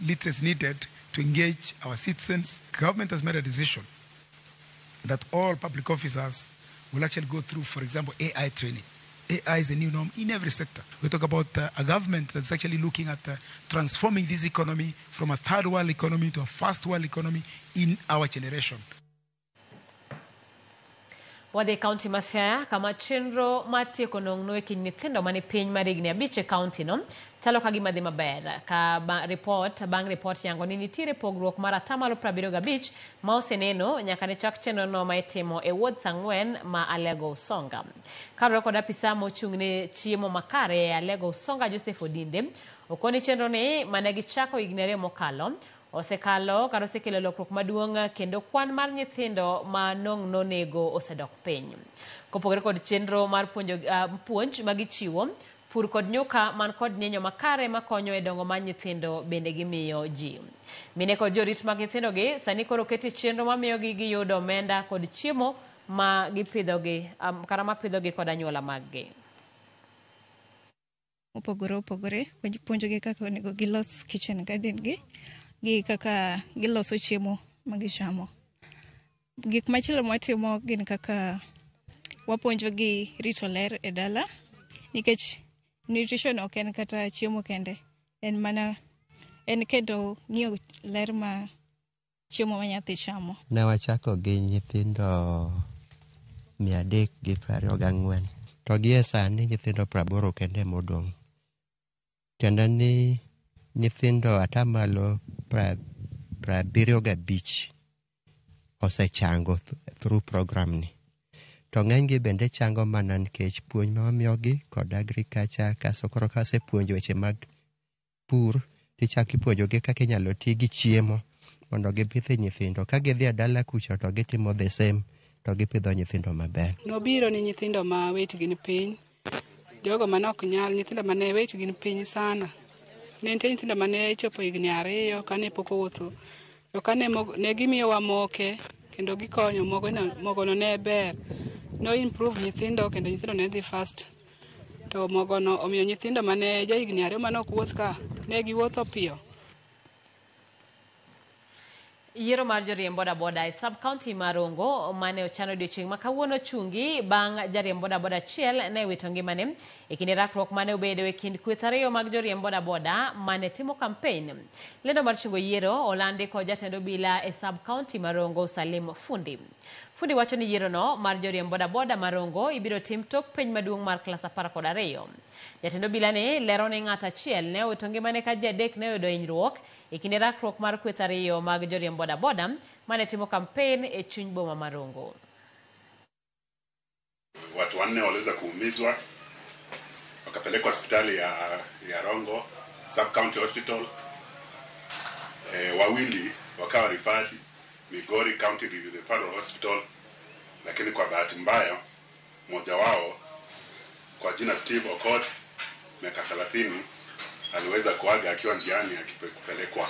literacy needed to engage our citizens. Government has made a decision that all public officers will actually go through, for example, AI training. AI is a new norm in every sector. We talk about a government that's actually looking at transforming this economy from a third world economy to a first world economy in our generation. Wadhi e kaunti ma Siaya kama chenro mar tieko nong'no e kind nyithindo mani piny mar higni 5 e kaunti no chalo ka gima dhi maber ka report bang' report yango ni nitiere pogruok mar 75% ma oseneno nyaka ne chak chenro no ma itimo e wards 4 ma Alego Usonga. Kaluwore kod apisa mochung' ne chiemo makare e Alego Usonga Joseph Odinde, okoni chenro ni mane gichako higni 2 mokalo osekalo kata osekelo lokruok maduong' kendo kwan mar nyithindo ma nong'no nego osedok piny. Kopogore kod chenro mar puonj magichiwo, pur kod nyuka man kod nyenyo makare makonyo e dongo mar nyithindo bende gimiyo ji. Mine kod jorit mag nyithindogi sani koro keti chenro mamiyogi giyudo omenda kod chiemo ma gipidhogi kata mapidhogi kod anyuola maggi. Mopogore opogore, puonjogi kaka onego gilos kitchen garden gi kaka giloso chiemo ma gichamo. Gik machielo mwatimo gin kaka wapuonjogi rito ler e dala, nikech nutrition ok en kata chiemo kende, en mana en kendo ng'iyo ler ma chiemo ma nyathi chamo. Ne wachako gi nyithindo 324 to gie sani nyithindo 80 kende modong'. Tiende ni nyithindo 75% osechango through program ni. To ng'enygi bende chango mana nikech puonj ma wamiyogi kod agriculture, kaso koro kasepuonjo weche mag pur, tichako ipuonjogi kaka inyalo ti gi chiemo mondo gipidh nyithindo. Ka gidhi e dala kucha to gitimo the same to gipidho nyithindo maber. Nobiro ni nyithindo ma weight gi ni piny, jogo mane ok nyal, nyithindo mane weight gi ni piny sana. Ne nitie nyithindo mane chopo higni 2 kane pok owuotho, to kane ne gimiyowa moke kendo gikonyo, mogono ne ber, no improve nyithindo kendo nyithindo ne dhi fast. To mogono omiyo nyithindo mane ja higni 2 mane ok wuoth ka ne giwuotho piyo. Yiero mar joriemb bodaboda e sub county mar Rongo mane ochano odiochieng' ma kawuono chungi bang' jariemb bodaboda achiel ne wito ngimane e kinde rakruok mane obedo e kind kweth ariyo mag joriemb bodaboda mane timo kampen. Lendo mar chungo yiero olandi kod jatend obila e sub county mar Rongo Salim Fundi. Fundi wacho ni yiero no mar joriemb bodaboda mar Rongo ibiro tim tok penj maduong' mar klas 12. Jatend obila ne lero ni ng'at achiel ne owito ngimane ka ji 3 ne oyudo hinyruok e kinde rakruok mar kweth ariyo mag joriemb bodaboda mane timo kampen e chuny boma mar Rongo. Watu 4 waliweza kuumizwa wakapelekwa hospitali ya Rongo Sub County Hospital. 2 wakawa referred Migori County Referral Hospital, lakini kwa bahati mbaya mmoja wao kwa jina Steve Okoth miaka 30 aliweza kuaga akiwa njiani akipelekwa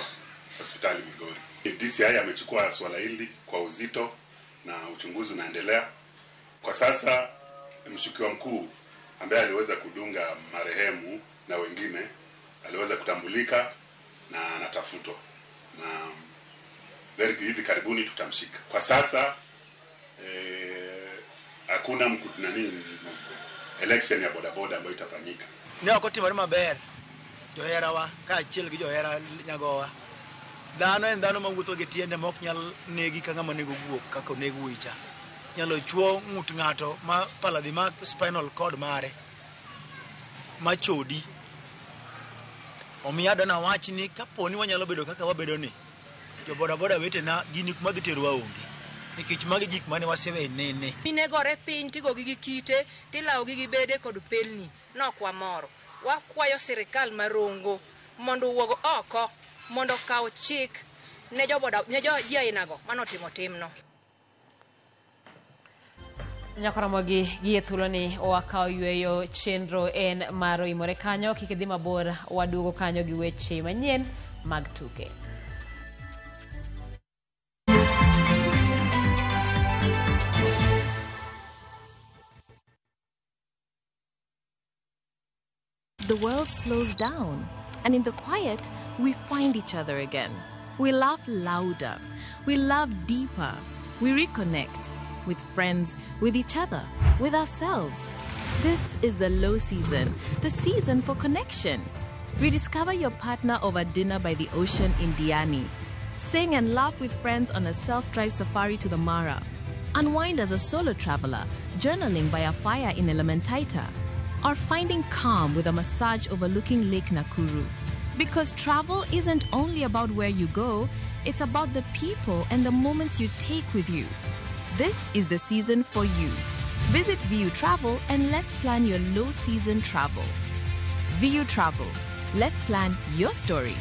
hospitali Migori. DCI amechukua swala hili kwa uzito na uchunguzi unaendelea. Kwa sasa mshukiwa mkuu ambaye aliweza kudunga marehemu na wengine aliweza kutambulika na anatafutwa, na very hivi karibuni tutamshika. Kwa sasa hakuna election ya bodaboda ambayo itafanyika. Ne ok otimore maber joherawa kaachiel gi johera nyagowa. Dhano en dhano mawuotho gi tiende ma ok nyal negi ka ng'ama nego guok kaka oneg wuoyi cha. Nyalo chuo ng'ut ng'ato ma pala dhi mak spinal cord mare ma chodi. Omiyo adwa wach ni kaponi wanyalo bedo kaka wabedo ni, jo bodaboda wetena gini kuma giterowa onge, nikech magi gik mane wasewe nene. Minegore piny tigogi gi kite tilawogi gi bede kod pelni nok wamoro. Wakwayo sirikal mar Rongo mondo owuog oko mondo okaw chik ne ji ainago manotimo timno. Nyakoromogi gi e thuoloni wakawo yweyo chenro en mar oimore kanyo, kik idhi mabor, waduogo kanyo gi weche manyien mag tuke. The world slows down, and in the quiet, we find each other again. We laugh louder, we love deeper, we reconnect with friends, with each other, with ourselves. This is the low season, the season for connection. Rediscover your partner over dinner by the ocean in Diani. Sing and laugh with friends on a self-drive safari to the Mara. Unwind as a solo traveler, journaling by a fire in Elementaita, or finding calm with a massage overlooking Lake Nakuru. Because travel isn't only about where you go, it's about the people and the moments you take with you. This is the season for you. Visit VU Travel and let's plan your low season travel. VU Travel. Let's plan your story.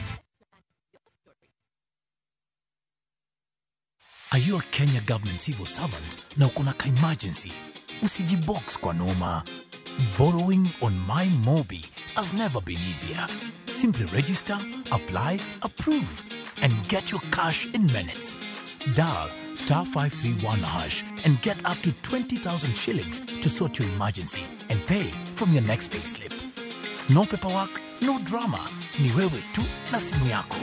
Are you a Kenya government civil servant na uko na ka-emergency? Usijibox kwa noma. Borrowing on MyMobi has never been easier. Simply register, apply, approve, and get your cash in minutes. Dial star 531 hash and get up to 20,000 shillings to sort your emergency and pay from your next payslip. No paperwork, no drama. Ni wewe tu na simu yako.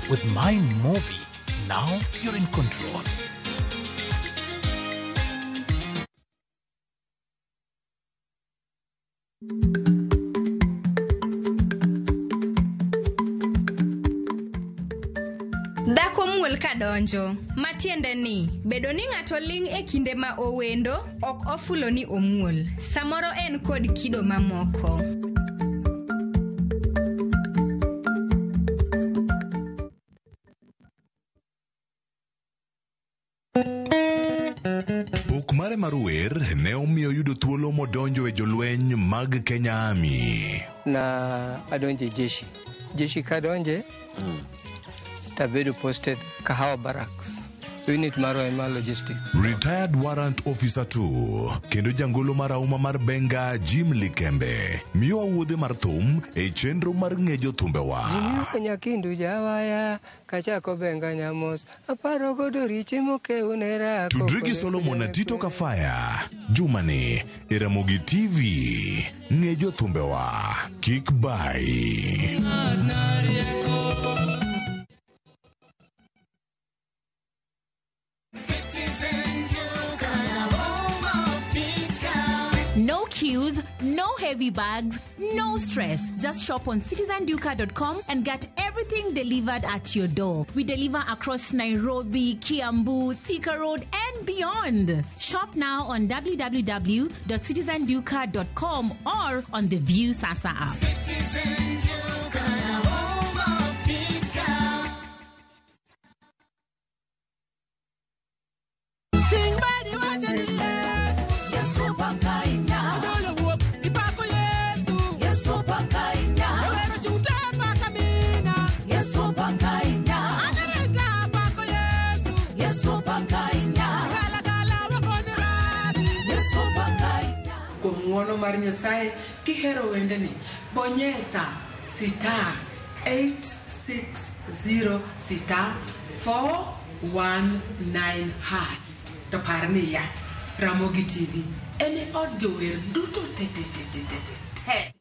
With MyMobi, now you're in control. Dhako muol kadonjo, matiende ni bedo ni ng'ato ling' e kinde ma owendo ok ofulo ni omuol. Samoro en kod kido mamoko. Buk mare mar wer ne omiyo yudo thuolo modonjo e jolweny mag Kenya Army. Na adonje jeshi. Jeshi kadonje, tabedo posted Kahawa Barracks, unit marwa ema logistics. Retired Warrant Officer 2 kendo jangolo marahuma mar Benga Jim Likembe miyowa wuodhe mar thum e chenro mar ng'e jothumbewa. Jimiyuko nyakindu jawaya, kachako Benga nyamos, aparo godo riche mokeu ne rako. Tudri gi Solomon na Tito Kafaya Jumani e Ramogi TV. Ng'e jothumbewa kik bai. No queues, no heavy bags, no stress. Just shop on citizenduka.com and get everything delivered at your door. We deliver across Nairobi, Kiambu, Thika Road, and beyond. Shop now on www.citizenduka.com or on the View Sasa app. Citizen Duka, the home of discount. Kuom ng'uono mar Nyasaye kihero wendeni, bonyesa star 860 star 419 hash. To par niya, Ramogi TV en e od jower duto te te te te te te te.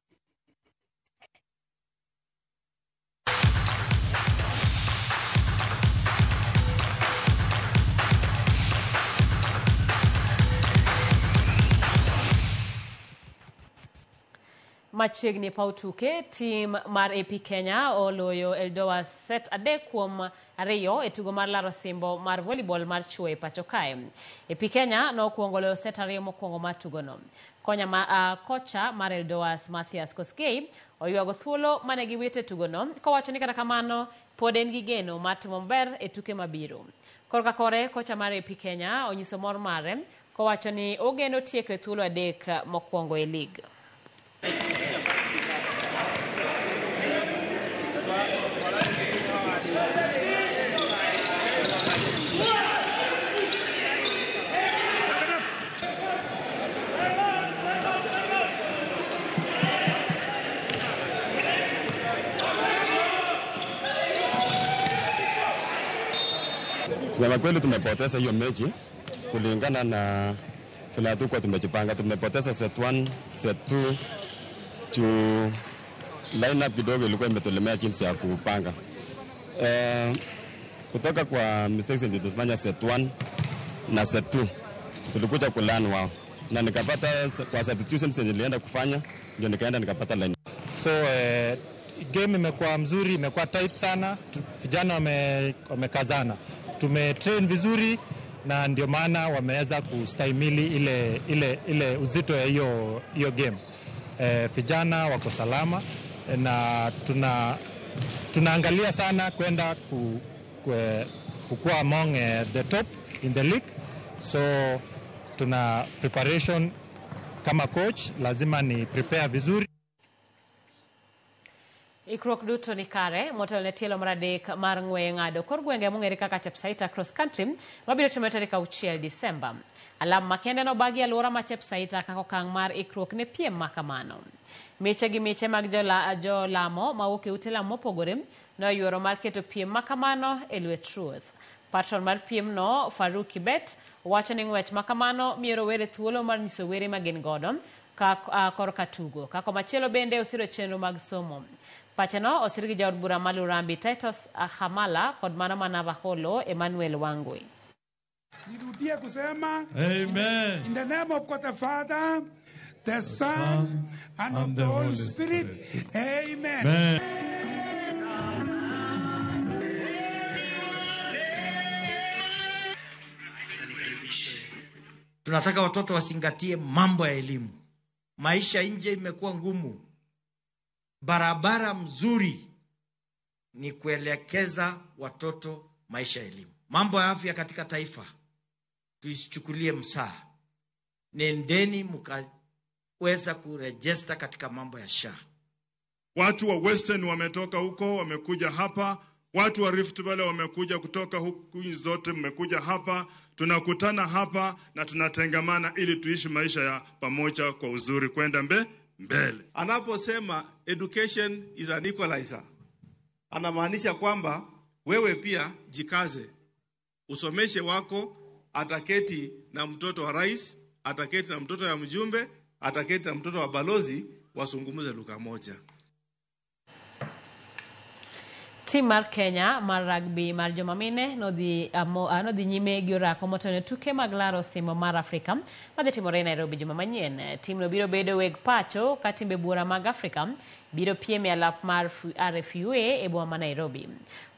Machiegni e paw tuke, tim mar AP Kenya oloyo Eldoa set 3-2 e tugo mar laro osimbo mar volleyball mar chwo e pacho kae. AP Kenya nokwongo loyo set 2 mokwongo mar tugono. Kocha mar Eldoas Mathias Koskei oywago thuolo mane giwito e tugono kowacho ni kata kamano pod en gi geno mar timo maber e tuke mabiro. Korka kore, kocha mar AP Kenya onyiso mor mare kowacho ni ogeno tieko e thuolo 3 mokwongo e lig. Kusema kweli tumepoteza hiyo mechi kulingana na vile hatukuwa tumejipanga. Tumepoteza set 1, set 2, to lineup kidogo ilikuwa imetulemea jinsi ya kupanga. Kutoka kwa mistakes ndio tulifanya set 1 na set 2. Tulikuja kulearn wao. Na nikapata kwa substitutions zenye nilienda kufanya ndio nikaenda nikapata line. So game imekuwa mzuri, imekuwa tight sana. Vijana wamekazana. Tumetrain vizuri na ndio maana wameweza kustahimili ile uzito ya hiyo game. Vijana wako salama na tunaangalia sana kwenda kukua among the top in the league. So tuna preparation kama coach lazima ni prepare vizuri. Ikruok duto ni kare motelo ne tielo mar adek mar ng'weye ng'ado kor gwenge mong'ere kaka Chepsaita Cross Country mabiro timore tarik 6 Disemba. Alam makende nobagi alwora ma Chepsaita kaka okang' mar ikruok ne piem ma kamano. Miche gi miche mag jolamo mawuok e ute lamo mopogore noyuoro mar keto piem ma kamano e lwet ruoth. Patron mar piemno Faruk Kibet wacho ni ng'wech ma kamano miyo rowere thuolo mar nyiso were ma gin godo korka tugo. Kako machielo bende osiro chenro mag somo. Pacheno osir gi jaod bura ma Lurambi Titus Hamala kod mano ma Navakholo Emmanuel Wangwe. Nirudie kusema Amen. In the name of God the Father, the Son, and of the Holy Spirit. Amen. Amen. Tunataka watoto wasingatie mambo ya elimu. Maisha nje imekuwa ngumu. Barabara mzuri ni kuelekeza watoto maisha ya elimu. Mambo ya afya katika taifa tuisichukulie msaa. Nendeni mkaweza kurejesta katika mambo ya SHA. Watu wa Western wametoka huko wamekuja hapa, watu wa Rift Valley wamekuja kutoka huku zote, mmekuja hapa, tunakutana hapa na tunatengamana ili tuishi maisha ya pamoja kwa uzuri kwenda mbele. Anaposema education is an equalizer, anamaanisha kwamba wewe pia jikaze, usomeshe wako, ataketi na mtoto wa rais, ataketi na mtoto ya mjumbe, ataketi na mtoto wa balozi, wasungumuze lugha moja. Tim mar Kenya mar rugby mar joma mine nodhi nyime gi orako motelo ne tuke mag laro simo mar Afrika madhi timore e Nairobi juma manyien. Timno biro bedo weg pacho ka timbe buora mag Afrika biro piem e alap mar RFUA e boma ma Nairobi.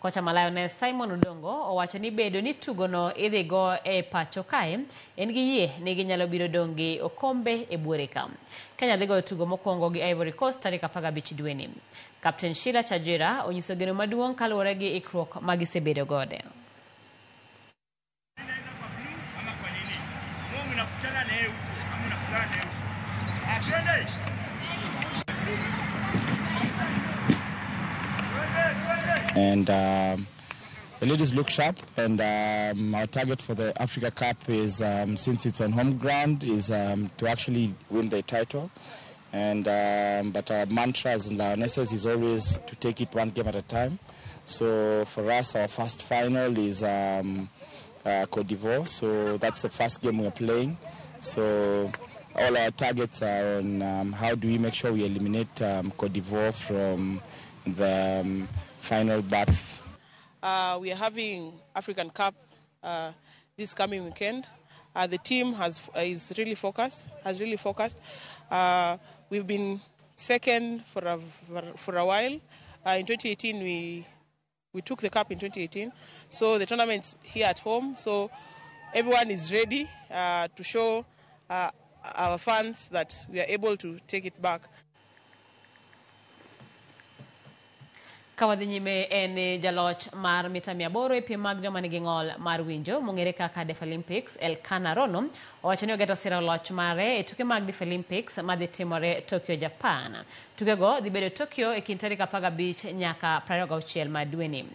Kocha ma Lioness Simon Odongo owacho ni bedo ni tugono idhi go e pacho kae en gi yie ni ginyalo biro dong' gi okombe e buore ka. Kenya dhi goyo tugo mokwongo gi Ivory Coast tarik 15 dweni. Captain Sheila Chajira onyiso geno maduong' kaluwore gi ikruok ma gisebedo godo. And the ladies look sharp, and our target for the Africa Cup is, since it's on home ground, is to actually win the title. And but our mantra as Lionesses is always to take it one game at a time. So for us, our first final is Cote d'Ivoire. So that's the first game we're playing. So all our targets are on how do we make sure we eliminate Cote d'Ivoire from the final berth. We are having African Cup this coming weekend. The team is really focused. Has really focused. We've been second for a while. In 2018, we took the cup in 2018. So the tournament's here at home. So everyone is ready to show our fans that we are able to take it back. Ka wadhi nyime en jaloch mar mita 800 e piem mag joma nigi ng'ol mar winjo mong'ere kaka Deaflympics Elkana Rono owacho ni ogeto siro loch mare e tuke mag Deaflympics madhi timore Tokyo, Japan. Tukego dhi bedo Tokyo e kind tarik 15 nyaka 26 mar dweni.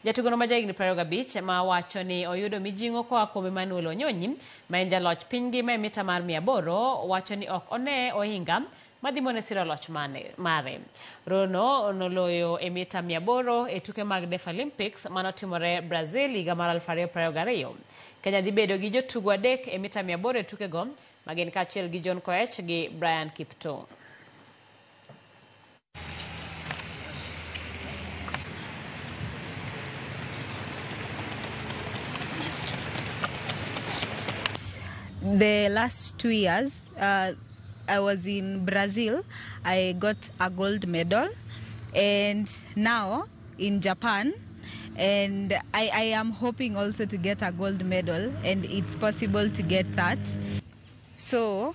Jatugono ma jahigni 25 ma wacho ni oyudo mijing'o koa kuom Emmanuel Onyonyi ma en jaloch piny ngima e mita mar 800 wacho ni ok one ohinga madhi mone siro loch mare. Rono noloyo e mita 800 e tuke mag Deaflympics manotimore Brazil higa mar 2022. Kenya dhi bedo gi jotugo adek e mita 800 e tukego ma gin kaachiel gi John Koech gi Brian Kiptoo. The last 2 years, I was in Brazil. I got a gold medal, and now in Japan, And I am hoping also to get a gold medal, and it's possible to get that. So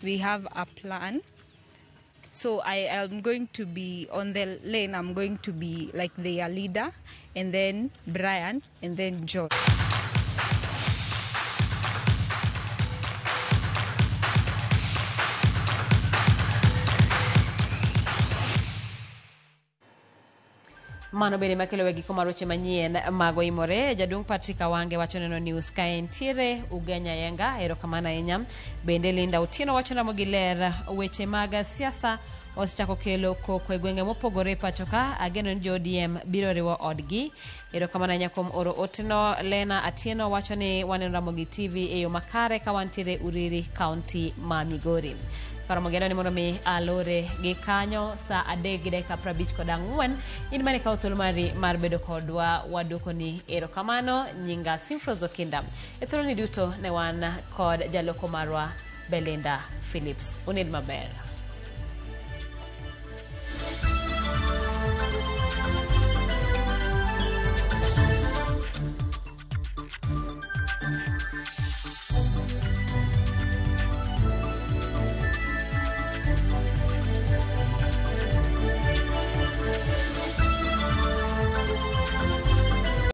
we have a plan. So I am going to be on the lane, I'm going to be like their leader, and then Brian, and then John. Mano bende makelo we giko mar weche manyien mag oimore. Jaduong' Patrick Awange wacho neno news ka entiere Ugenya Yenga, erokamano ahinya. Bende Linda Otieno wacho namo gi ler weche mag siasa osechako kelo koko e gwenge mopogore e pacho ka. Ageno ni jo ODM biro riwo odgi. Erokamano ahinya kuom oro oteno. Lena Atieno wacho ni waneno Ramogi TV e yo makare ka wantiere Uriri, kaunti ma Migori. Kar mogeno ni mondo mi alore gi kanyo sa 3:54. In mane kawo thuolo mari mar bedo kodwa, waduoko ni erokamano. Nyinga Simfros Okinda. E thuoloni duto ne wan kod jaloko marwa Belinda Phillips. Unind maber.